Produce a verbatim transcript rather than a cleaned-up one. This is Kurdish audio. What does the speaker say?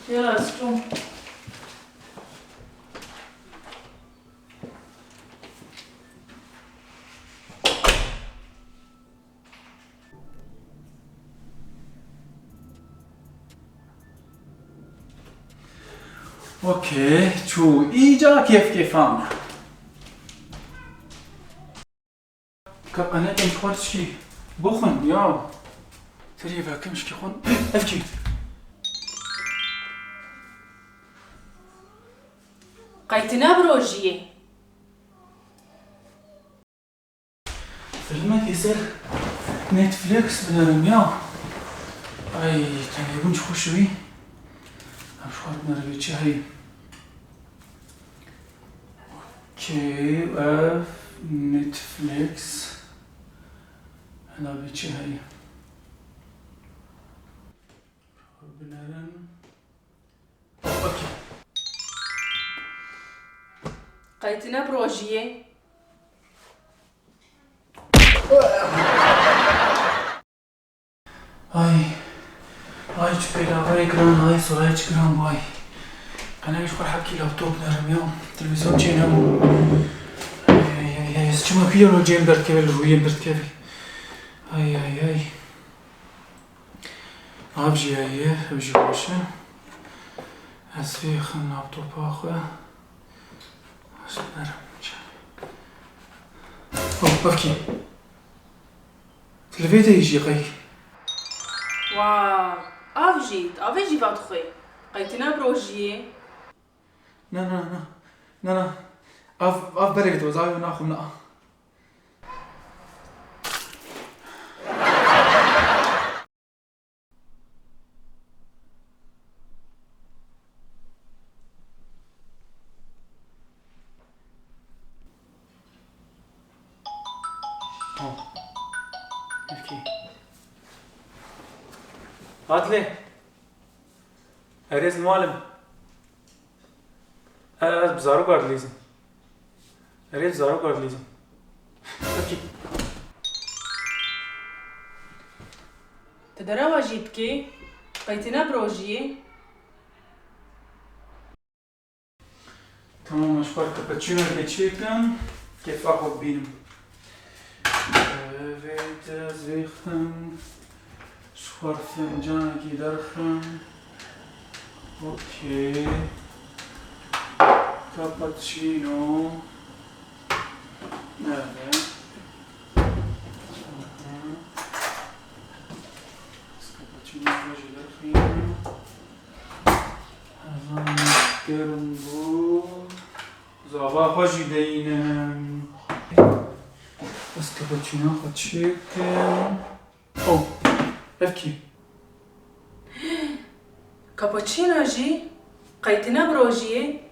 Yala, ez çûm. Okey, çû îca kêf kêfan. Ka qenekên xwe tişkî bixwin ya. Terî vekim şkî xwin. Ev kî? Qey tine bi rojiyê. Filmekê ser Netflix binerim ya. Ay, tenê bûn çi xweş wî. Em ji xwe binerim çi heyî. Okey, ev Netflix. Hela bê çi heyî. Binerim. Okey. Qey tine bi rojiyê. Ay. Ay, çi pêlavayê giran, ay, sorayê çi giran bû, ay. Qenekê ji xwe hebkî laptop nerim ya. Televîzyon çê nebû. Ay, ay, ay, ay, ez çima pîya lo cêm derdikeve, li rûyê derdikeve. Ay, ay, ay. Av jî heye, ev jî xweş e. Ez vê xin laptopa xwe. Ez binerim. Oh, bakayım. Li vê de jî qey. Wow, av jî, avê jî va dixwê. Qey tine bi rojiyê? Na, na, na. Na, na. Av, av berê dito, ez avê naxwim na. Oh. Okey. Adile. Erê, ez li mal im. Ez bi zarokar dilîzim. Erê, bi zarokar dilîzim. Pekî. Tu derewa jî bikê, qey tine bi rojiyê. Tamam, ez ji xwe cappuccinoyekê çêkim, kêfa xwe bibînim. Evê te ez vêxim, ji xwe fincanekî derxim. Okey. Cappuccino. Evet. Aha. Ez cappuccino xwe jî derxim. Hezan germ bû. Zava xwe jî deyînim. Ez cappuccino xwe çêkim. Oh, ev kî? Cappuccino jî qey tine bi rojiyê.